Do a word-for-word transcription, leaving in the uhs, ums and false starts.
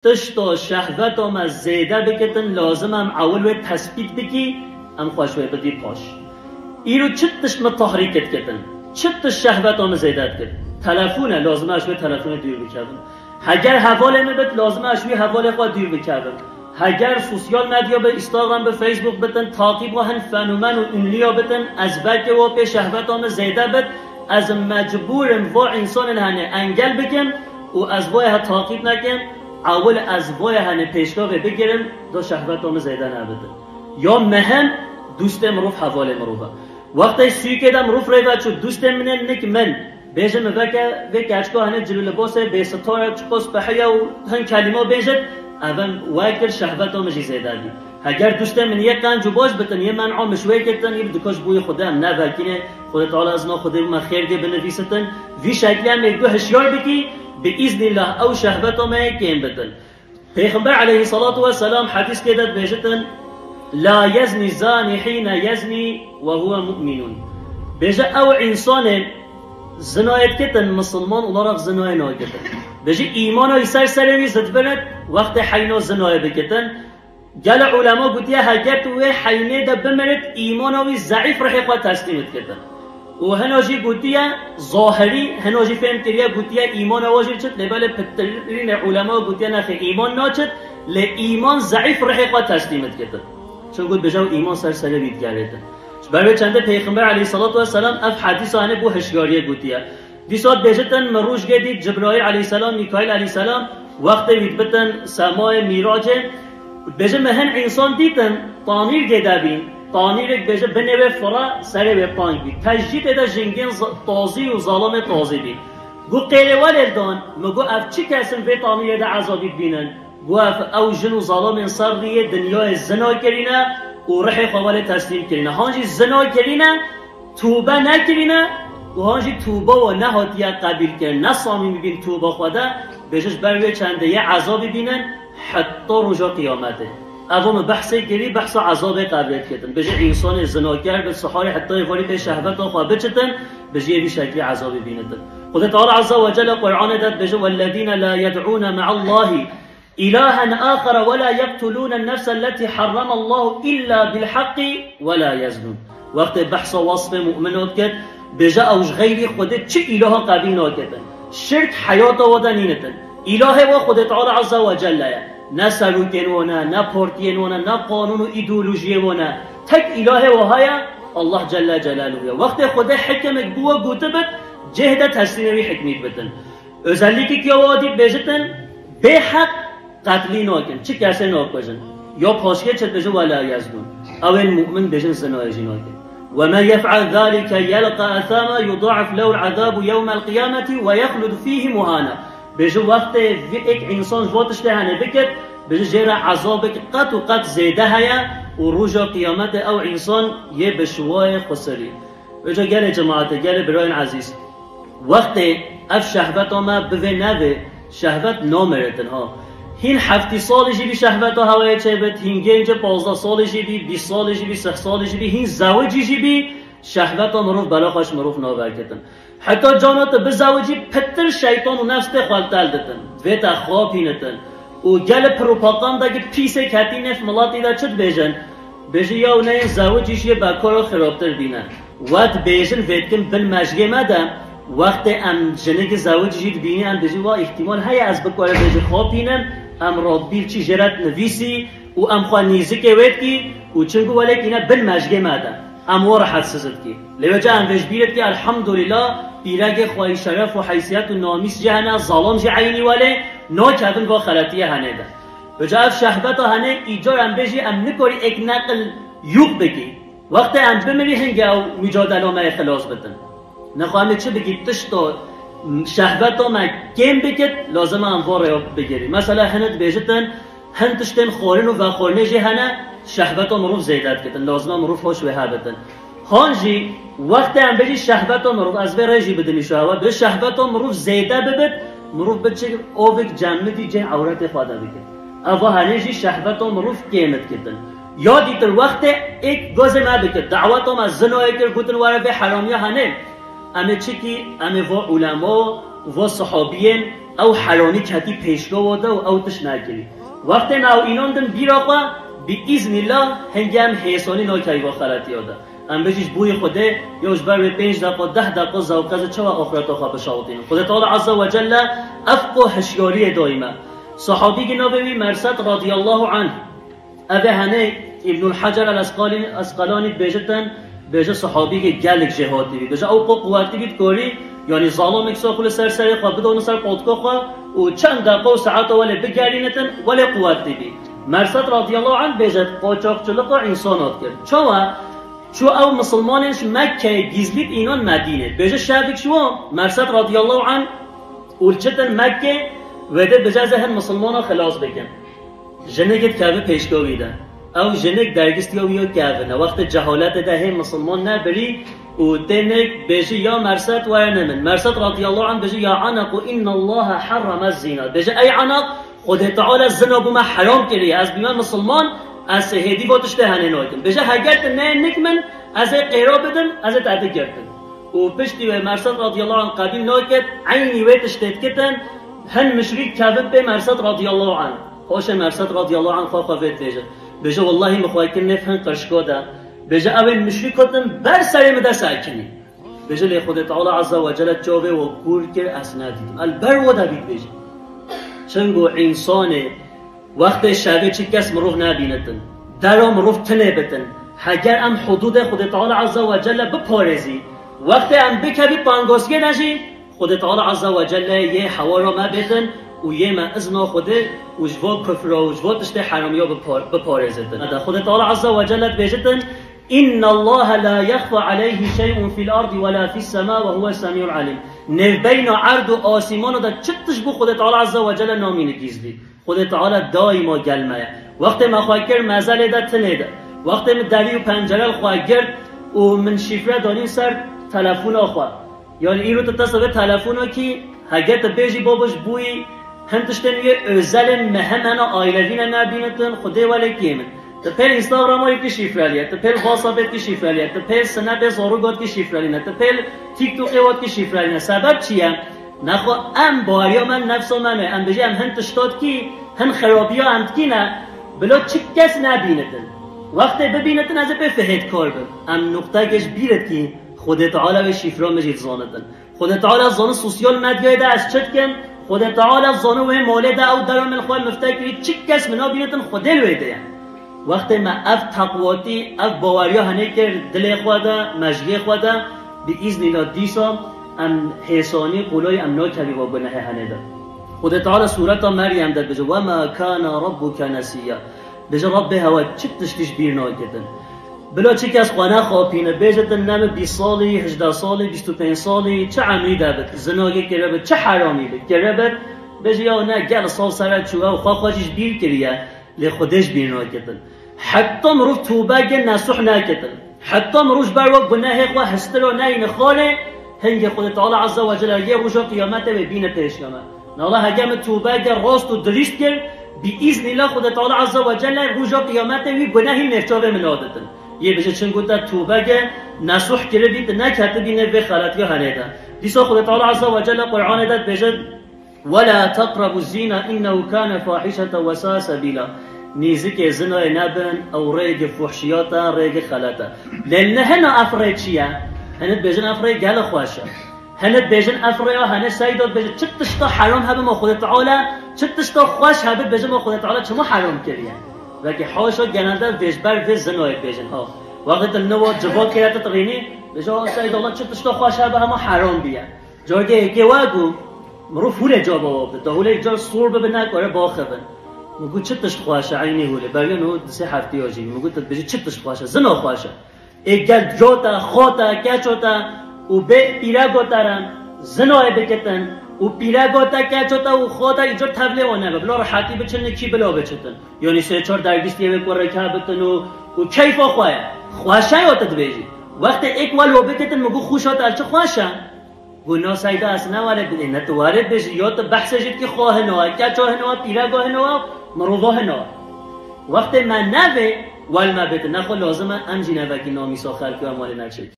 Tişta şehweta me zêde bikitin, lazim em ewil wê tespît bikî, em xwe ji wê bidî paş. Îro çi tişt me tahrîk dikitin? Çi tişt şehweta me zêde dikit? Telefon e, lazim e ez ji wê telefonê dûr bikevim. Heger hevalê min bit, lazim e ez ji wî hevalê xwe dûr bikevim. Heger sosyal medya bi, Instagram bi, Facebook bitin, taqîb wa hin fenomen û ünlüya bitin, ez belkê wa pê şehweta me zêde bit, ez mecbûr im va însanên hene engel bikim û ez vayê he taqîb nekim, ewil ez vayê hene pêşkavê bigirim, da şehweta me zêde nebitin. Ya mihim, dûstê mirov hevalê mirov e. Wextê sûkê de mirov rê ve çû, dûstê min ê nik min, bêje min veke vê keçika hene cil û libasê bêsitar e, çiqas pihiye û hin kelîma bêjit, ev em wekir şehweta min jî zêde bî. Heger dûstê min yê qenc û baş bitin, yê men'a min ji wê kitin, yê bi dika ji bo yê Xwedê em nevekînê, Xwedê Teala ezna Xwedê bi me xêrgê binivîsitin. Vî şeklî em ê guh hişyar bikî, bi îznîllah ew şehweta me yê kêm bitin. Pêxember aleyhissalatu vesselam hedîskê de dibêjitin, "La yezni zani hîne yezni ve huve mu'minun." Bêje ew însanê zinayê dikitin, misilman olarak zinayê nakitin. Bêje îmana wî ser serê wî zidbirit, wextê heyna zinayê bikitin. Gelek ulema gotiye, heger tu wê heynê de bimirit, îmana wî zeîf rihê xwe teslîm dikitin. Û hina jî gotiye, zahirî, hina jî fêm kiriye, gotiye, îmana we jî çit, lê belê pitirînê ulema gotiye, nexê, îman naçit, lê îman zeîf rihê xwe teslîm dikitin. Çunku dibêje ew îman ser serê wî digerêtin. Ji ber wê çendê Pêxember aleyhissalatu vesselam ev hedîsa hene bo hişyariyê gotiye. Dîsa dibêjitin, min rojgê dît Cibraîl aleyhisselam, Mîkaîl aleyhisselam, wextê wî dibitin semayê mîracê, dibêje, min hin însan dîtin, tanîr gê de bîn, tanîrek dibêje binê wê fira, serê wê tang bî. Tecrîdê de jingên z-, tazî û zalamê tazî bî. Got, qêlê welê dan, min got, ev çi kesin vê tanîrê de ezabî dibînin? Got, ev, ew jin û zalamên ser riyê dinyayê zina kirîne û rihê xwe welê teslîm kirîne. Han jî zina kirîne, tûbe nekirîne û han jî tûbe we nehatiye qebîlkirin, ne samîmî bîn tûbe xwe de, bêje ji ber wê çendê yê ezabî bînin heta roja qiyametê. Evo min behsê kirî, behsa ezabê qebrê dikitin. Bêje însanê zinaker bi siharê heta êvarî pê şehweta xwe biçitin, bêje yê vî şeklî ezabî bînitin. Xwedê Teala Azze ve Celle Qur'anê de dibêje, "Wellezîne la yed'ûne me'allahi ilahen axara ve la yeqtulûnen nefselleti harramallahu illa bil haqqi ve la yeznûn." Wextê behsa wasfê mu'mino dikit, bêje ew ji xeyrî Xwedê çi îlaha qebîl nakitin. Şirk heyata we de nînitin. Îlahê we Xwedê Teala Azze ve Celle ye. Ne serokên we ne, ne partiyên we ne, ne qanûn û îdeolojiyê we ne. Tek îlahê we heye, Allah Celle Celaluhu ye. Wextê Xwedê hikimek bi we gotibit, cih de teslîmê wî hikmî bibitin. Özellikek ya wa dî bêjitin, bê heq qetlî nakin, çi kesê nakujin. Ya paşkê çi dibêje, "Ve la yeznûn." Ew ên mu'min bêjin zinayê jî nakin. "Ve men yef'al zalike yelqa esama yuda'ef lehul azabu yewmel qiyameti ve yehlud fîhi muhana." Bêje wextê vî ek însan ji va tiştê hene bikit, bêje jê re ezabek qet û qet zêde heye û roja qiyametê ew însan yê bi şiwayê xusirî. Vêca gelê cemaetê, gelê birayên ezîz, wextê ev şehweta me bivê nevê, şehwet namiritin ha. Hîn heftî salî jî bî şehweta hewayê çêbit, hîn gêncê pazdeh salî jî bî, bîst salî jî bî, sih salî jî bî, hîn zewicî jî bî, şehweta mirov bela xwe ji mirov naverkitin. Heta cana tu bizewicî, pitir şeytan û nefs tê xwe li tel ditin. Divê te xapînitin. Û gelê propagandayê pîsê ketî nêv miletî de çi dibêjin? Bêjî ya neyên zewicî jî yê bekara xirabtir bîne. We dibêjin vê dikin bin mejgê me de, wextê em jinekî zewicî jî dibînî, em dibêjî wa îhtimal heye ez bikare bêjî xapînim, em radbîl çî jê re dinivîsî û em xwe nîzikê wê dikî û çimkî welêkî ne bin mejgê me de. Em wa rehetsiz dikî. Lê wêca em vê ji bîr dikî, elhamdulillah, pîregê xweyî şeref û heysiyet û namîs jî hene, zalam jî eynî welê, nakevin va xeletiyê henê de. Vêca ev şehbeta hene, îcar em bêjî em nikarî êk neqil yûk bikî. Wextê em bimirî hinge ew micadela me yê xilas bitin. Nexwe em ê çi bikî, tişta şehbeta me kêm bikit, lazim e em va rêya bigirî. Mesela hine dibêjitin, hin tiştên xwarin û vexwarinê jî hene, şehbeta mirov zêde dikitin. Lazim e mirov hoş wê hebitin. Han jî wextê em bêjî şehbeta mirov, ez vê rê jî bidinîşa hewa, bi şehbeta mirov zêde bibit, mirov biçik ovik cemidî cê ewretê xwe de bikit. Eva henê jî şehbeta mirov kêm dikitin. Ya dîtir wextê êk gazê me bikit, daweta me zinayê kir, gotin were vê heramiya henê. Em ê çikî, em ê va ulema, va sahabiyên, Ew heranî ketî pêşrowa de û ew tişt nekirî. Wextê me ew înan din bîra xwe, bi îznîllah hingê em hêsanî nakevî va xeletiya de. Em bijî ji bo yê Xwedê, ya ji ber wê pênc deqa, deh deqa zewqe ji çawa axireta xwe bişewitînin. Xwedê Teala Azze ve Celle ev qo hişyariyê dayî me. Sahabîkî navê wî Mersed radiyallahu anh. Ev ê henê Îbnul Hecer el Esqalî-, Esqelanî dibêjitin, bêje sahabîkê gelek jêhatî bî. Bêje ew qo quwetî bî dikorî, yanî zalamek saxû li ser serê xwe bidon ser patka xwe û çend deqa û saeta welê bigerînitin, welê quwetî bî. Mersed radiyallahu anh bêje, qoçaxçiliqa însan hat kir. Çawa? Çû ew misilmanên ji Mekkeyê gizlî înan Medînê. Bêje şevik ji wan, Mersed radiyallahu anh û li çitin Mekkê, wê dê bêje ez ê hin misilmana xilas bikim. Jinik dikeve pêşka wî de. Ew jinik dergistiya wî ya kevin e. Wextê cehaletê de hê misilman nebirî û tênik bêjî ya Mersed were ne min. Mersed radiyallahu anh bêjî ya Enequ innallaha harrame zina. Bêje ey Eneq, Xwedê Teala zina bo me heram kiriye. Ez bîme misilman, ez hêdî va tiştê henê nakim. Bêje heger tu neyê nik min, ez ê qêra bidim, ez ê te digirtim. Û piştî wê Mersed radiyallahu anh qebîl nakit, eynî wê tiştê dikitin, hin mişrîk kevin pê Mersed radiyallahu anh. Paşê Mersed radiyallahu anh xwe xwe vê dibêje. Bêje, wellahî min xwe kir nêv hin qirşka de. Bêje, ew ên mişrîk gotin, ber serê min de sekinî. Bêje, lê Xwedê Teala Azze ve Celle çavê we kûr kir, ez nedîtim. El ber we de bî dibêje. Çingo însanê wextê şevê çi kes mirov nebînitin. Dera mirov tinê bitin. Heger em hudûdê Xwedê Teala Azze ve Celle biparêzî. Wextê em bikevî pangosgê de jî, Xwedê Teala Azze ve Celle yê hewara me bêtin û yê me izna Xwedê û ji vo kufra û ji vo tiştê heramiya bipar-, biparêzitin. Xwedê Teala Azze ve Celle dibêjitin, "Innallaha la yexfa aleyhi şey'un fil ardi ve la fis sema ve huve semî'ul alim." Nêvbeyna erd û asîmana de çi tişt bo Xwedê Teala Azze ve Celle namîne gizlî. Xwedê Teala daîma gel me ye. Wextê me xwe kir mezelê de tinê de. Wextê min derî û pencere li xwe girt û min şîfre danîn ser telefona xwe. Yanî îro tu dest vê telefona kî, hege tu bêjî babo ji bo wî hin tiştên wê özelên mehim hene, ailevî ne nebînitin, Xwedê welê kê min. Tu pêl Instagrama wî kî şîfrelî ye, tu pêl WhatsAppê kî şîfrelî ye, tu pêl Snapê zarûga kî şîfrelî ne, tu pêl TikTokê wat kî şîfrelî ne. Sebeb çi ye? Nexwe em baweriya me nefsa me ne. Em bêjî em hin tişta dikî, hin xerabiya em dikî ne, bila çi kes nebînitin. Wextê bibînitin ez ê pê fihêtkar bim. Em nuqteke ji bîr dikî, Xwedê Teala wê şîfra min jî dizanitin. Xwedê Teala zani sosyal medyayê de ez çi dikim, Xwedê Teala zani wê malê de ew dera min xwe mifte kirî, çi kes min nabînitin Xwedê li wê de ye. Wextê me ev teqwatî, ev baweriya henê kir dilê xwe de, mejiyê xwe de, bi îznîla dîsa em hêsanî qolayî em nakevî va gunehê henê de. Xwedê Teala Sûreta Meryem de dibêje, "Wema kana rabbuke nesiyya." Bêje, Rabbê hewa çi tiştî ji bîr naketin. Bila çi kes xwe nexapîne, bêje tu ne min bîst salî, hejdeh salî, bîst û pênc salî, çi emrî de bit, zinagê kiribit, çi heramî bit, kiribit, bêje, ya ne gel sal sere çû, ew xwe xwe jî ji bîr kiriye. Lê Xwedê ji bîr naketin. Heta mirov tûbegê nesuh neketin. Heta mirov ji ber we gunehê xwe histira neyne xalê, hingê Xwedê Teala Azze ve Celle yê roja qiyametê wê bîne pêşiya me. Nala hege min tûbegê rast û dirîst kir, bi îznîla Xwedê Teala Azze ve Celle roja qiyametê wî gunehî nêvçavê min naditin. Yê bêje çingo te tûbegê nesuh kiribî, tu neketibî nêv vê xeletiya henê de. Dîsa Xwedê Teala Azze ve Celle Qur'anê de dibêje, "Ve la teqrebu zina innehu kane fahişete ve sa'a sebîla." Nêzikê zinayê nebin, ew rêyeke fuhşiyat e, rêyeke xelet e. Lê nehêna ev rê çi ye? Hinek dibêjin ev rê gelek xweş e. Hinek dibêjin ev rêya hene seyda dibêjin çi tişta heram hebe ma Xwedê Teala, çi tişta xweş hebe dibêjin ma Xwedê Teala çima heram kiriye. Belkî haşa genelde vê ji ber vê zinayê dibêjin ha. Wextê tu niva civat kire tu dirînî, bêje ha seyda Allah çi tişta xweş hebe hema heram biye. Cargê yekê we got, mirov hûlê ca bava bide. Da hûlê ca sor bibe, nekare baxivin. Min got, çi tişt xweş e, eynî hûlê. Beriya niho du sê heftiya jî. Min got, tu dibêjî çi tişt xweş e? Zina xweş e. Ê gel cota, xota, keçota û bê pîrego te re zinayê bikitin û pîrego te, keçota û xota îcar tevlê wan nebe. Bila rehetî biçin, nikî bila biçitin. Yanî sê çar dergistiyê wê ku rêke bitin û, û keyfa xwe ye. Xweş e ya tu dibêjî. Wextê êk we lo bikitin, min got, xweş e, te çi xweş e? Got, na seyda ez ne were bidê, ne tu were bêjî, ya tu behsê jî dikî xwe hino, keça hino, pîrego hino, mirova hino. Wextê me nevê, wel me bêtin, nexwe lazim e, em jî nevekî namîsa xelkê em welê neçêkin.